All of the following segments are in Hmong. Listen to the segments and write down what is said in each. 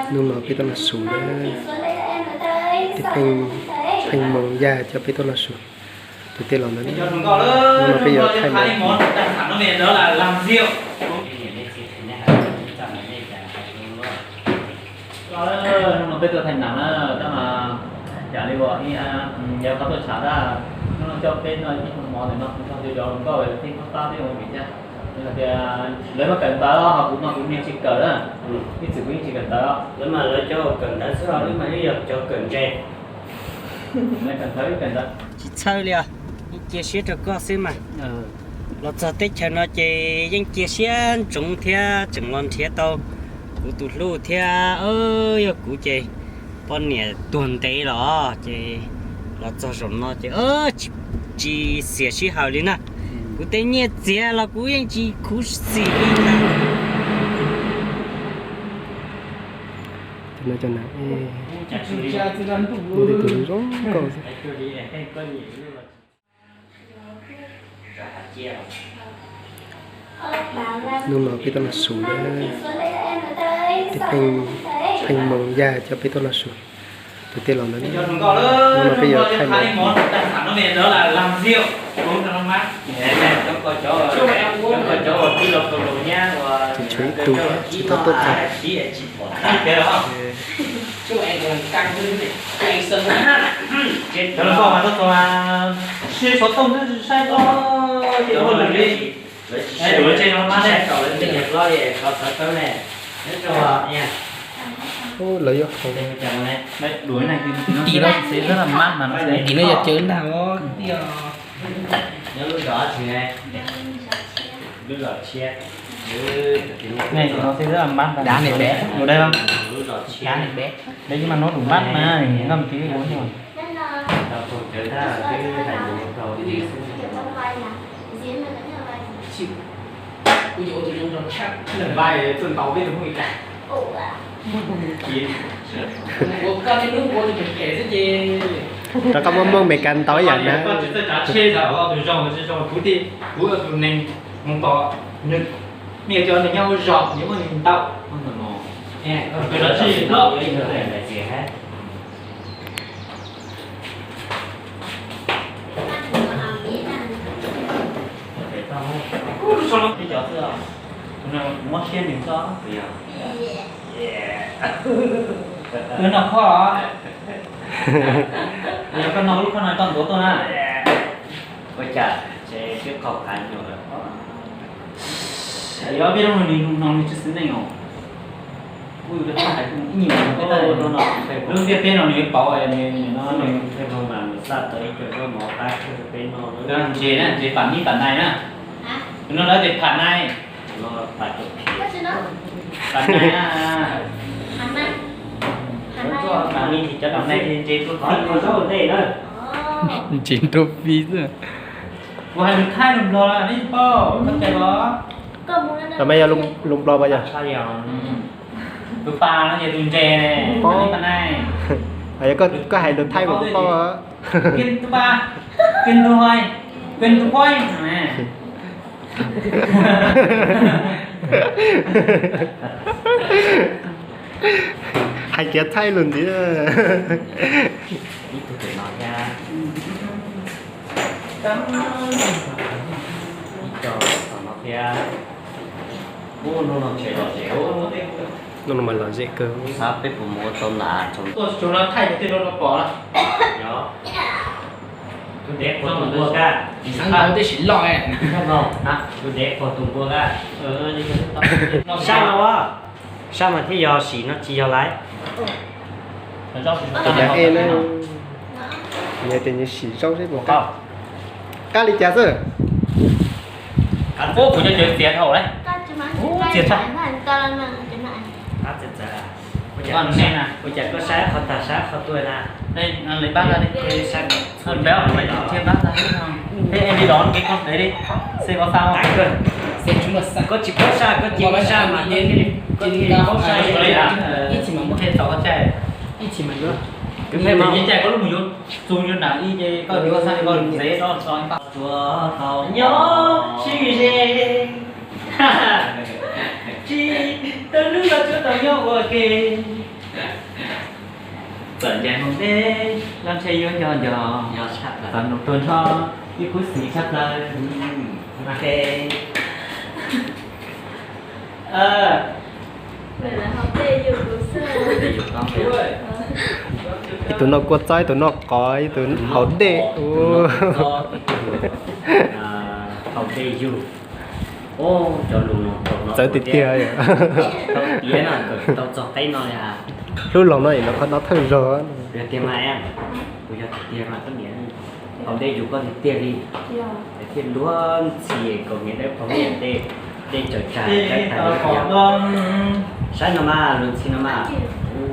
Hnub no peb tuaj los su na, pheej moos yag coj peb tuaj los su. Tus tej laus ntawd, hnub no peb yuav thaij mas. Hnub no peb tuaj thaij nam na, tab mas cas li uas yog qhov tuaj tshav tab, hnub no coj peb noj ib hmo ntawm no kuv txog cov hluas nkauj peb muab pab peb ua vim thiab. Tias lawv muaj kawm ntawv ho kuv mas kuv niag tsis kawm na, ib txwm kuv yeej tsis kawm ntawv. Lawv mas lawv cov kawm ntawv xwb, wb mas wb yog cov kawm ntse. Tsis txhawj li os, yeej cia siab rau koj xwb mas. Los txog teb chaws no ces yeej cia siab ntsoov thiab tseem los nrhiav tau kuv tus hlub thiab. Yog kuv ces poj niam tuag ntev los ces los txog zaum no ces tsis xiam sij hawm li na. Kuv tej nyiaj txiag los kuv yeej tsis khuv xim li na. Cov no cov na, tus zoo nkauj xwb. Hnub no peb tuaj los su na, pheej moos yag coj peb tuaj los su. Tus tej laus ntawd, hnub no peb yuav thaij mas. Tsis tshuav ib tug thiab, tsis tau tuaj txog. Cov hluas nkauj mas tuaj txog mas sib xov tooj xwb, saib tau ces ua lwm li. Lawv tsis saib, lawv tsis saib rau lawv me nyuam hlob li, rov txawv tawb ne. Ub, lawv yuav haus. Tim no, tim no yog cawv ntag os. Nyob lub zos tsis, lub zos tshiab. Dav ne be, ua dab los? Dav ne be. Dav mas no lus npab mas noj tis ua. Rau koj muaj muaj Meskas ntau ib yam na. Kuv tus neeg mus tom, nws cov neeg nyob hauv zos nws muaj neeg ntau. Muab siab nws txo. Wb noj khob os. Yog koj noj lub khob no koj ntuav tuaj na. Ua cas tsev twb qau qhav nyuag lawm. Yog peb lub nws nug no nws tsis xwm neej os. Kuj yus hais ib nyuag lub ntiaj teb no nws yuav pauv nws no nws xaj tau ib co zaub mov qab kawg peb noj. Ntses na, ntses pam nib pam nais na. Tus no lawv tias pam nais. Pam nais na. Pam nais ces cov pam nais ces ntses nruab fij ntej na. Ntses nruab fij xwb. Kuv hais lus Thaib lus Nplog na, nej tsis paub, koj cais los? Los mas yog lus Nplog mas yog. Tus pas no ces tus ntses ne, tus nais. Yog koj hais lus Thaib mas kuv paub. Tus pas, tus nruag, tus nruag. Hais kiav Thaib lus ntxiv. Ib tug pem no thiab. Ib co tom no thiab. Ub, hnub no tsev lom zem. Hnub no mas lom zem kawg. Xav peb puas mus ua tau nram tsoom no thaij tej rau pom na. Yog. Tus dev puas tus npua kaj? Tus dev puas tus npua kaj? Sab no, sab mas thiaj yog sim no tsis yog laiv. Tus dev e na, yog tias nws sim zaub seb puas qab. Qab li cas xwb? Ub, kuv cov cawv txias dhau lawm. Ub, txias tshaj. Ua cas koj saib qhov tag saib qhov tuaj na? Peb, peb li los kev koj ntev li, xeb koj xa. Koj tsis paub sab, koj cia koj sab mas, koj cia koj sab li na. Ib txhis mas mus, ib txhis mas yuav. Koj pheej mas ib cai koj lub mus yuav txug yuav nram ib ce koj yuav xa koj ntxev rau tso ib pab. Tsuav tau nyob tsis ze, tsis ua ke. Txawm ncaim hmoov deb los ntshe yuav nco nco, txawm nus tuag nrho ib khub xis tshaj plaws. Tus no kua txob, tus no qos, tus haus dej. Txawv tiag tiag. Hlub los no es los qhov no thawj zog. Haus dej yug koj tiag tiag li, thiaj luag ntxhi kom niam dawb paug niam dej, dej tsaws tsag, saib no mas luag ntxhi no mas.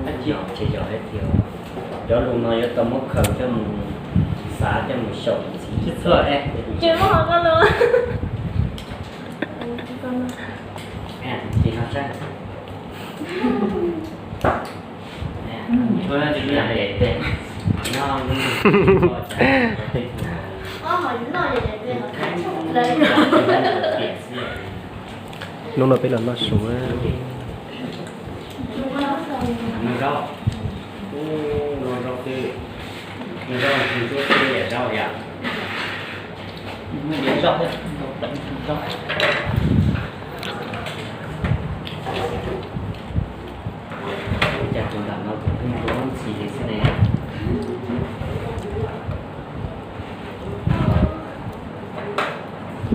Ces yog hais tias cov lus no yuav tau muab khaws coj mus xav coj mus xyaum ntxiv. Hnub no peb los noj su. Cas tus ntawm no kuj ntxhi li xwb ne.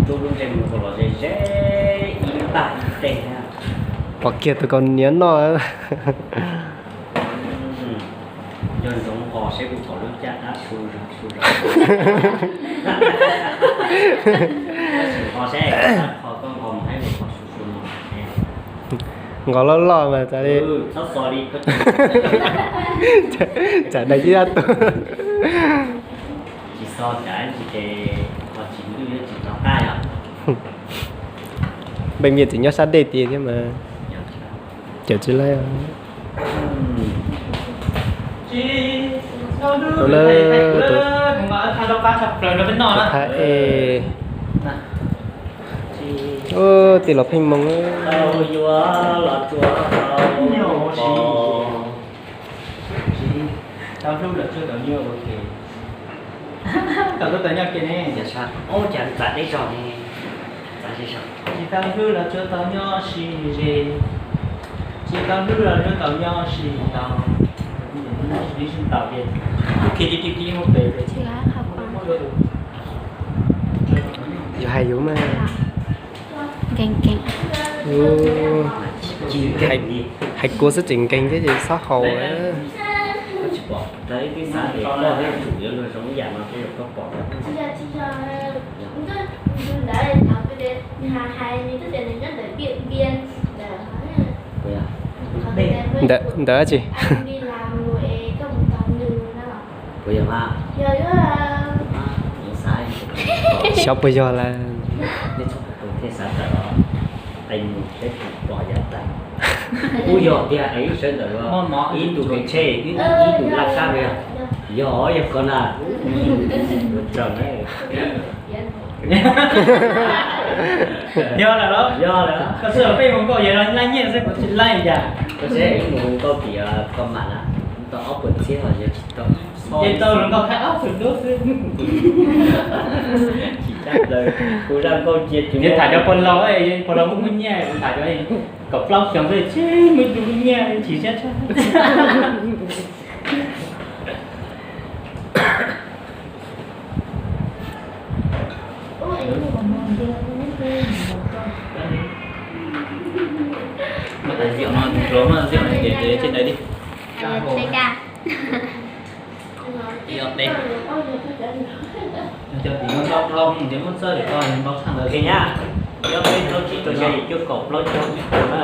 Rub lub ntsej muag los ze ze ib tag ib teg. Pom kiag tus kaus hniav noj. Nco ntsoov nqos seb puas pom lub caj dab su zog su zog. Tab sis nqos seb, qhov koj nqos mus haib puas pom su su no. Nqos loj loj mas txawm li, txhob xo li, tsam dais ib dab tuag. Tsis xo tsam tsis ces qhov tsis ntuj yuav tsis rov qab yom. Npej npiaj tseem nyob sab dej tiag thiab mas. Cawm tsis laib. Tej los pheej moo. Tau hlub los tsuav tau nyob ua ke. Tau hlub tau nyob ke ne. Cas txav deb zog ne. Tsis tau hlub los tsuav tau nyob sib ze. Tsis tau hlub los tsuav tau nyob sib tau. Sib tau ces, yus hais yus mas. Hais kua xwb tseem nkeeg thiab ces txhob haus. Ntawm dab tsi? Xyov puas yog lawm. Ib tug kev tsheb, ib tug laj kab, yog yog koj na. Yog lawm los? Yog lawm. Koj sib peb mus nkauj yog laj nyiaj xwb, kuv tsis laij cas. Koj seb ib mus nkauj tim koj mam na, tau ob puas txhiab los yog tsis tau. Ces tau los nkauj thaj ob puas duab xwb. Tsis tshaj plaws, kuv zaj nkauj cia kuv tham cov pog laus, pog laus muaj muaj nyiaj, kuv tham cov kaum plaub xyoo xwb tsis muaj ib tug muaj nyiaj, chim siab tshaj. Ces nyab, ob peb plaub tsib rau xya yim cuaj kaum plaub caug ib puas na.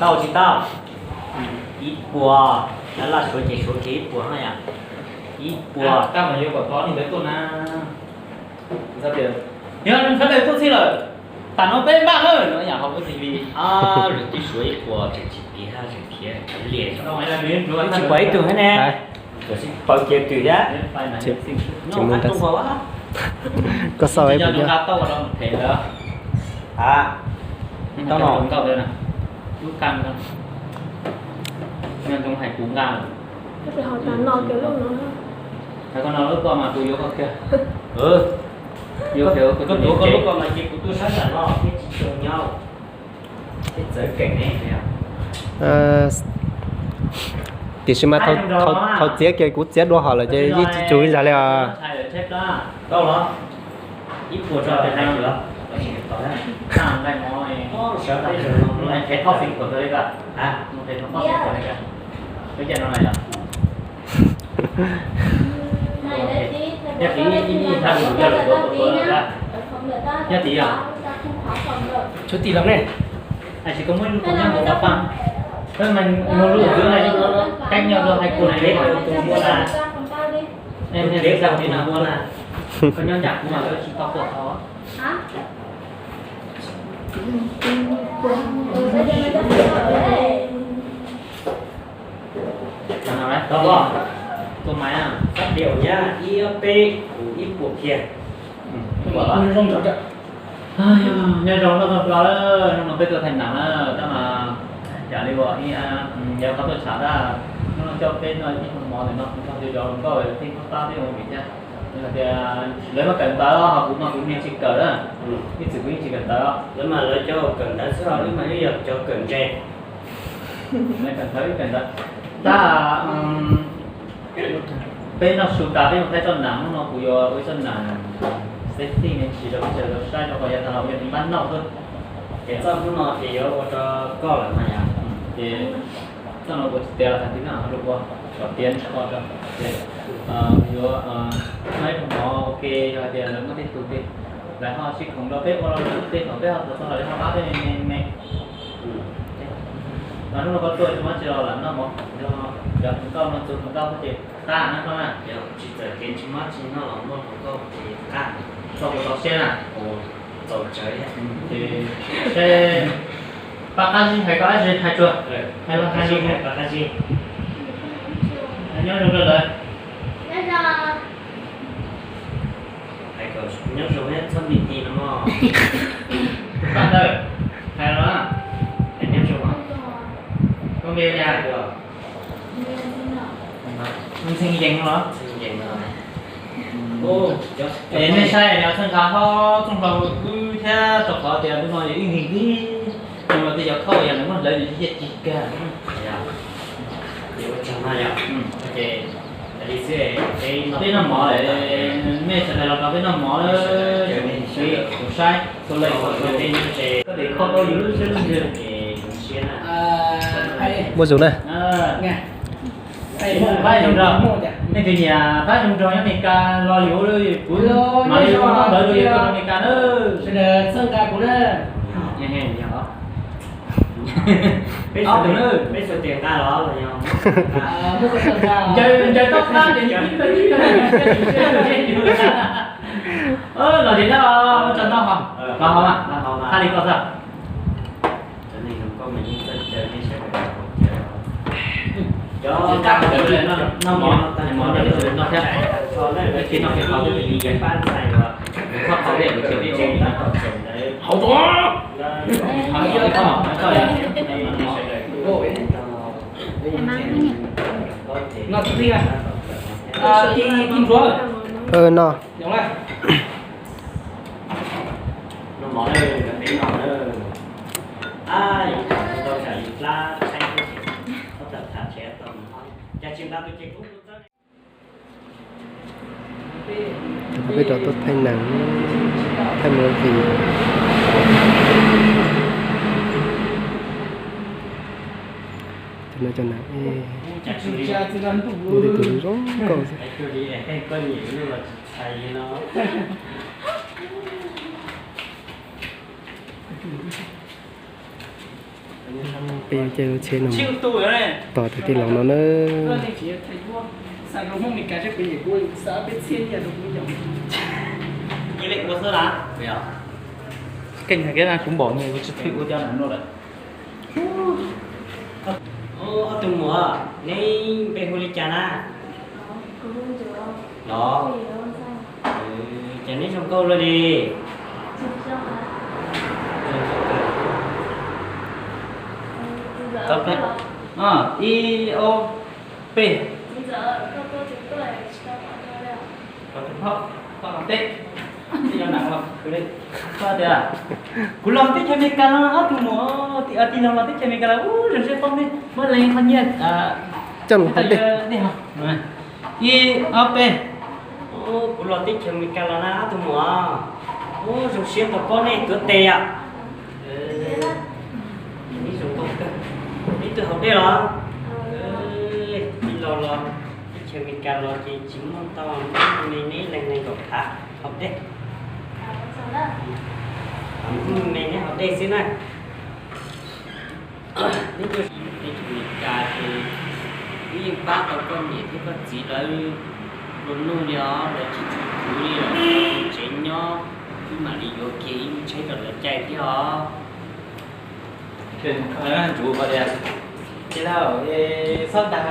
Tau tsis tau? Ib puas, laj suav ces suav kiag ib puas no yom. Ib puas. Yog sawv daws tuaj txhij lawm, tam no peb npaj lawm no yam ho ua tsis li. Lwm tib suav ib puas tseem tsis kiag, tseem khiav lias zog. Tsis pom ib tug thiab ne. Paws kiag twm thiab. Koj xauj ib puas nyob. Tau no. Lub ka no. Nyob ntsoov hais kuv nqa lawm. Hais koj no lub ko mas kuv yuav koj kiag. Yuav kiag koj tuav koj lub ko mas ces kuv tuaj sab nram no thiab tsis tshua nyob. Tiam sis mas thaum txiav kiag kuv txiav dua hom lawm ces yeej tsis tsum ib zag li os. Nyob tid os, tshuav tim los ne. Tab sis koj muab ib lub nyob hauv qhov paj, koj mas muaj lub xwb na, kab nyob rau hais kuv na, tus npua na, tus deb tus npua na, koj nyob nram kuv mas koj tsis tau pom tau. Tus maiv, sab diaum nyab ib ob peb kuv ib puas kiag. Nyob zoo loj tog nplo lawm, hnub no peb tuaj thaij nam na, tab mas yam li uas yog qhov tuaj tsham tab, hnub no coj peb noj ib hmo mov ntawm no kuv nrog cov zov hluas nkauj tej noj qab peb ua vim thiab. Tias lawv mas kawm ntawv ho kuv mas kuv niag tsis kawm na, ib txwm kuv yeej tsis kawm ntawv. Lawv mas lawv cov kawm ntawv xwb, wb mas wb yog cov kawm ntse. Kawm ntawv wb kawm ntawv. Tab peb noj su tas peb mus thaij txoj nam, hnub no kuv yuav ua ib txoj nam safety ne, tsis rau peb sawv daws saib rau qhov yav tas los yog npab noj xwb. Ces txoj hnub no ces yuav ua rau koj lawm mas yom. Ces txoj no ua tsis tiav los tag twg na, ua kom tiav kho rau. Ces yuav noj ib pluag mov ua ke, yog hais tias lawv muaj tej tus ces lawv ho sib khoom rau peb ua los lawv tej thaum peb ho txog txog los lawv ho pab peb me me. Mas hnub no koj tuaj tsis muaj tsis los lam noj mov, cov hluas nkauj no txug hluas nkauj xwb ces qab na koj na. Tsis txawm kev tsis muaj tsis noj los muaj hluas nkauj ces qab. Txog kuv txaus siab na. Txaus tsawv thiab. Ces seb pab qab zib hais koj dab tsi hais tsuag. Hais los hais zib, hais pab qab zib. Nyob zoo rau lawv. Hais kom nyob zoo thiab txhob nti nti no mog. Tus pab ntawd hais los, hais nyob zoo. Koj npe hu li cas? Ntxhee Yees los? Es nej saib, yog txheej nqa hlob txooj hlau wb thiab, rau qhov tias hnub no yog wb nkeeg tib, zoo li tej cov khauj yog lawv muab hlawv ces ciaj ci kawg. Peb noj mov, nej sawv daws los nrog peb noj mov, kuv saib txhua leej txhua tus, koj tes kho tau yus lub siab lub ntsws. Muaj zoo na. Pab zoo nraug, nej tus niam pab zoo nraug nyob Meskas los yuav kuv, mam li ua ntawv rau yus tuaj rau Meskas na. Sawv daws txhawb nqa kuv na. Ob tug na. Ncaws ncaws toj qab ces ib tug ib tug. Los ces na, ua tsaug ntau, los hauv mas, hab li koj xwb. Noj mov, noj mov, noj thiab. Noj thiab, noj thiab. Hauv tso. Noj tib, tib ntsuav. Noj. Peb rov tuaj thaij nam, thaij movie. Cov no cov nam, muaj tej tus zoo nkauj xwb. Peb caij lub tsheb no tos tus tij laug no na. Keej hais tias kuv npaum ne kuv tsis pheej ua cov nam no lawm. Ob tug muam, neb npe hu li cas na? Los, ces neb zoo nkauj luaj li. Tau peb. Ib, ob, peb. Koj tus phauj, koj los teb, koj tias, kuv los teb chaws Amelikas no ob tug muam, tij laug los teb chaws Amelikas los ub zoo siab paub nej, muab leej qhov nyiaj coj los teb. Ib, ob, peb. Kuv los teb chaws Amelikas los na ob tug muam, ub zoo siab tau paub nej tuav tes yom. Ib tug haus dej los? Tij laug los teb chaws Amelikas los ces tsis muaj tau, me neb leej nees nkaum phav haus dej. Me neb haus dej xwb na. Neb tuaj teb chaws Amelikas ces wb yeej pab tau koj niam thiab koj txiv lawv ua nuj li os, lawv tsis tshua khwv li os, tsev nyob wb mam li yuav kiag ib lub tsheb rau lawv caij thiab os. Tij laug, txhob dag,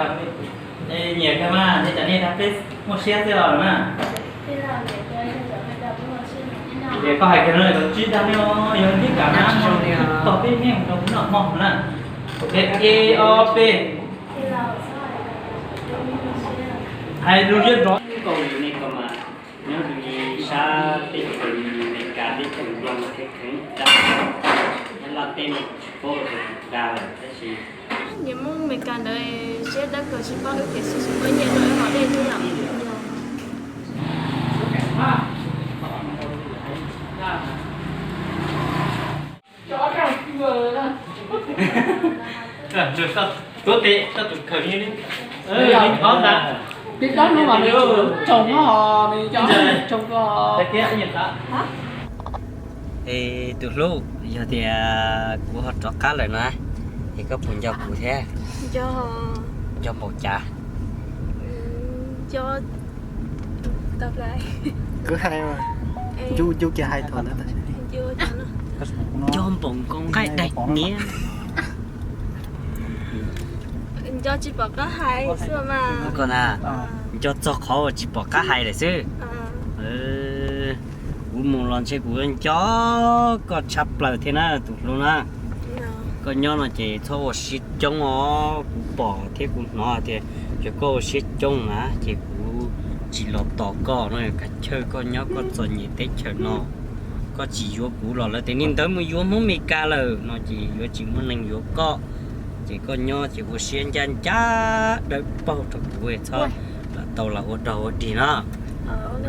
nyiam kawg mas, nej cov nej dag peb muaj siab xwb os na. Ces koj hais kiag no lawv tsis dag nej os, yog nej kam na, tos peb nej mus rau noj hmo na. Ib, ob, peb. Hais lus liab nrov Nkaus li nej ko mas nyob li sab teb chaws Amelikas teb chaws Nplog no thiab kheev dab, nyob Laj teb no tsis paub dag lawm tab sis nyias Hmoob Amelikas ntawd siab dawb kawg tsis paub wb tias xwb, tsis muaj nyiaj rau wb haus dej thiab yom. Tuav tes koj tus khaws li, li qhov ntag. Tib rab hnub mas nws tsoom no, nws cov tsoom ko. Es tus hlub, yog tias kuv ho rov qab lawm na, es koj puas nco kuv thiab? Nco npaum cas? Kwv hais, ncu ncu kiag hais thaum ntawd. Nco npaum nkaus nqaij daim niag. Nco tsis pom qab hais xwb mas. Koj na, nco txog qhov uas tsis pom qab hais lawm xwb. Kuv mus los ntshe kuv nco koj tshaj plaws thiab na tus hlub na. Koj nyob no ces txhob ua siab coob os, kuv pom thiab kuv hnov tias yog koj ua siab coob na ces kuv tsis los tos koj no, kav chawj koj nyob koj txom nyem teb chaws no. Koj tsis yuav kuv los lawv tias niag ntawd mus yuav Hmoob Meskas lawm no ces yuav tsis muaj neeg yuav koj. Ces koj nyob ces ua siab ncaj ncaj dawb paug rau kuv, txhob lam tau los ua dog ua dig no.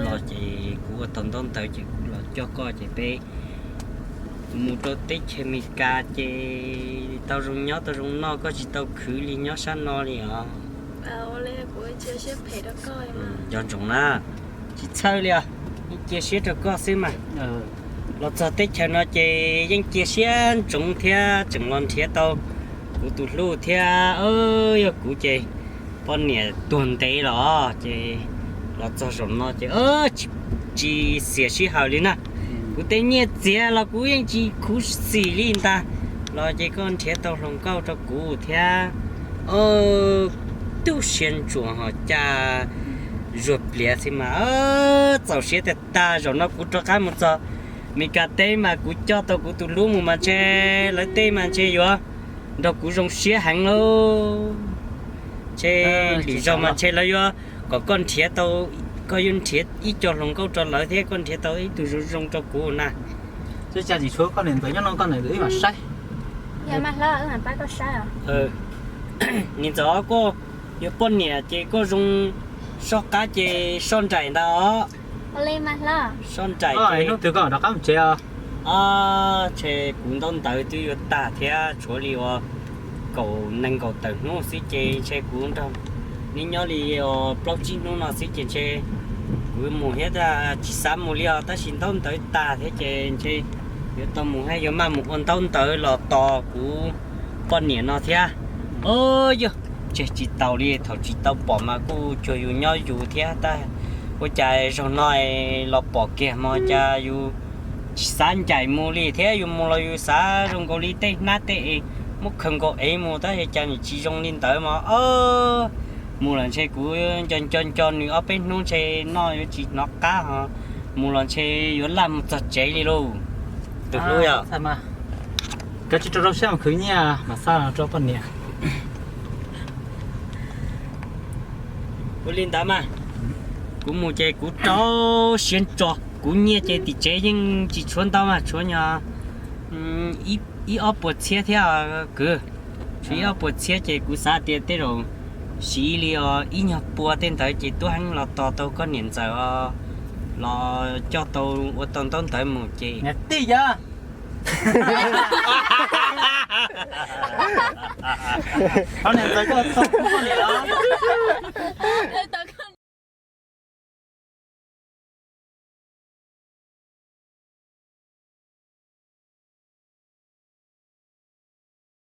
Los ces kuv ua tau ntaub ntawv ces kuv los coj koj ces peb mus rau teb chaws Meskas ces tau zoo nyob tau zoo noj, koj tsis tau khwv li nyob sab no li os. Nco ntsoov na, tsis txhawj li os, yeej cia siab rau koj xwb mas. Los txog teb chaws no ces yeej cia siab ntsoov thiab tseem los nrhiav tau kuv tus hlub thiab. Yog kuv ces poj niam tuag ntev los ces los txog zaum no ces tsis xiam sij hawm li na. Kuv tej nyiaj txiag los kuv yeej tsis khuv xim li ntag, los ces koj nrhiav tau hluas nkauj rau kuv thiab. Tub siab ntsuas ho cas zuag pliav xwb mas. Txaus siab tag tag, zaum no kuv rov qab mus txog Meskas teb mas kuv coj tau kuv tus hlub mus mas ntshe lawv tej mas ntshe yuav nrog kuv zoo siab heev lauj. Ntshe lwm zaug mas ntshe lawv yuav kom koj nrhiav tau, koj yuav nrhiav ib co hluas nkauj rau lawv thiab koj nrhiav tau ib tug zoo zoo rau kuv na. Tsis tshuav koj niam ntxawm nyob no koj niam ntxawm wb mam saib. Niam ntxawm os, koj yuav poj niam ces koj zoo soj qab ces soj nraim ntag os. Soj nraim ces hnub twg koj rov qab mus tsev os. Ntshe kuv ntaub ntawv twb yuav tag thiab, tshuav li uas kaum nees nkaum tawm hnub xwb ces ntshe kuv nrog neb nyob li plaub tsib hnub no xwb ces ntshe kuv mus thiab, tsis xav mus li os, tab sis ntaub ntawv tag thiab ces ntshe yuav tau mus thiab, yuav maj mus ua ntaub ntawv los tos kuv poj niam no thiab. Yog, tseg tsis taus li, thaum tsis tau pom mas kuj cuag yus nyob yus thiab tab, ua cas zaum no los pom kiag mas cas yus tsis xav ncaim mus li thiab, yus mus los yus xav zoo nkaus li tej hnab tej es muab khaws nkaus ev mus tab sis cas nws tsis zoo li ntawd mas. Mus los ntshe kuv nco nco nco nws ob peb hnub ntshe noj yuav tsis hnov qab ho, mus los ntshe yuav laj mus txog tsev li lauj. Tus hlub yog, koj tsis rau rau siab mus khwv nyiaj mas xa rau poj niam. Ua li ntawd mas, kuv mus ces kuv rau siab ntso, kuv nyiaj ces tim tsev yeej tsis tshuav ntau mas tshuav nyog ib ob puas txhiab thiab kwv. Tshuav ib ob puas txhiab ces kuv xav tias tej zaum siv li os ib nyuag pua tej ntawd ces tuaj heev los tos tau koj niam ntxawm os, los coj tau ua tau ntaub ntawv mus ces. Niam tij yog, niam ntxawm koj tau li os.